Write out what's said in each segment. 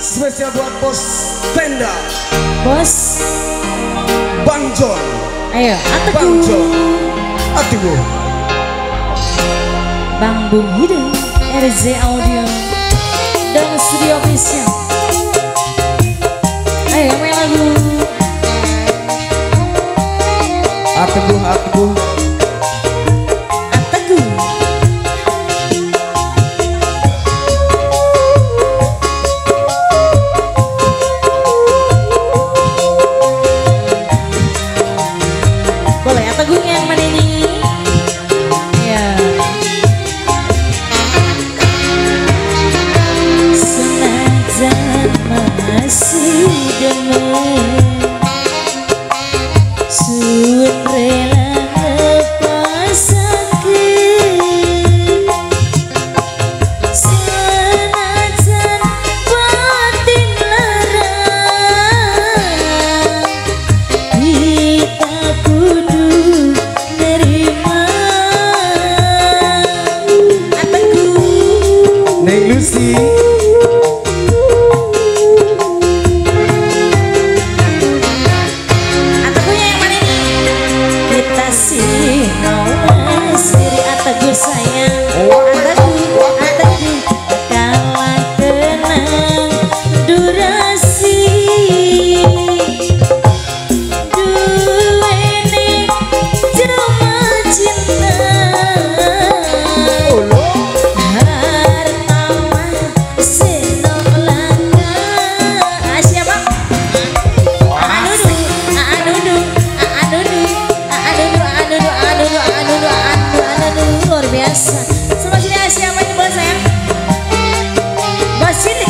Spesial buat bos tenda. Bos Bang John. Ayo, Ategu. Bang John. Ategu. Bang Bung Hidung, RZ Audio dan Studio Official. Ayo, main lagu. Ategu, Ategu. Ategu. Boleh Ategu yang mana ini? Ya. Senajan masih demen, suwun rela ngepasake. Senajan batin lara, kita kudu nerima. Ategu Neng Lucy. Ategu sayang, Ategu, Ategu, kalah kenang durasi. Duwene cuma cinta, harta mah senok langka. Siapa? Adudu, adudu, adudu, adudu, adudu, adudu, adudu, adudu. Luar biasa. Sebelah sini siapa ini boleh sayang? Basilik,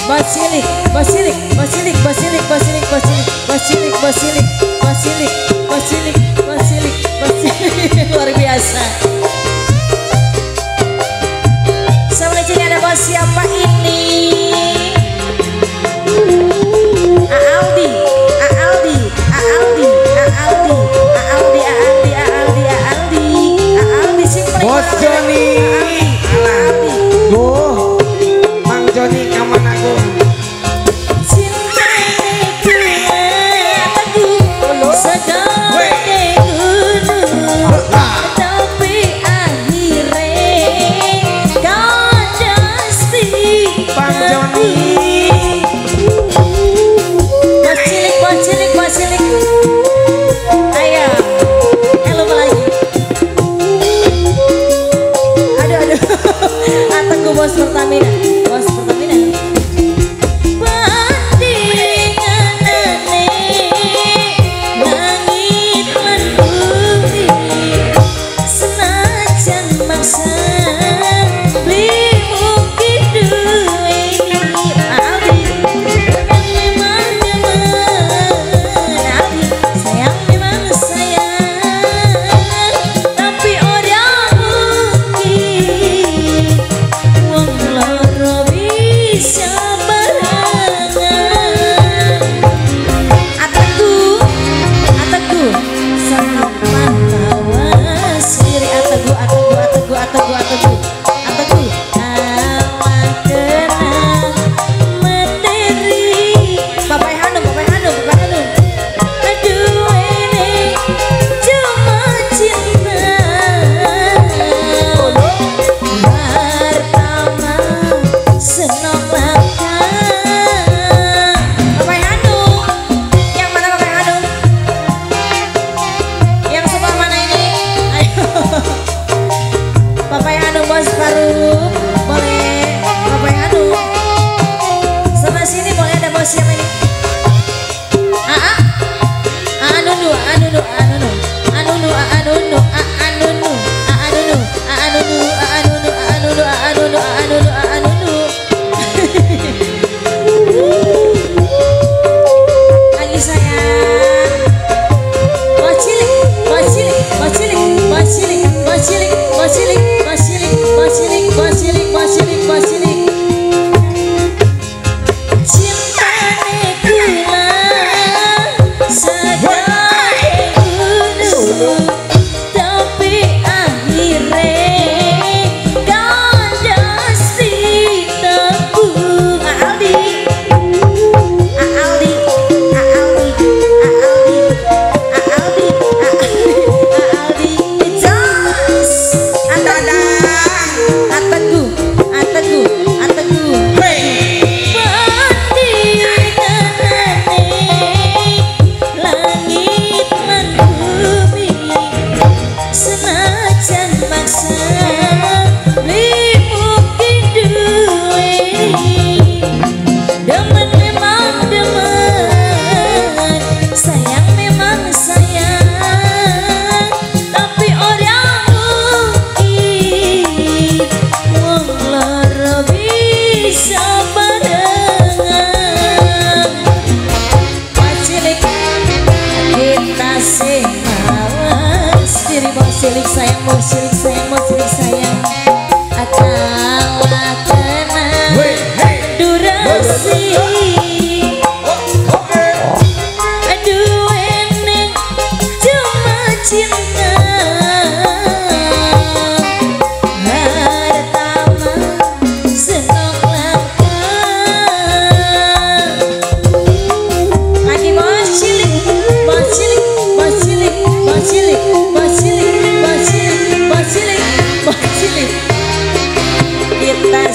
basilik, basilik, basilik, basilik, basilik, basilik, basilik, basilik, basilik, basilik, basilik, basilik. Luar biasa. Sebelah sini ada bos siapa ini? Aldi, Aldi, Aldi, Aldi, Aldi, Aldi, Aldi, Aldi. Bos Joni, go, Mang Joni kaman aku. Tapi akhirnya kau pasti.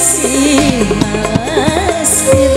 Kasih mas.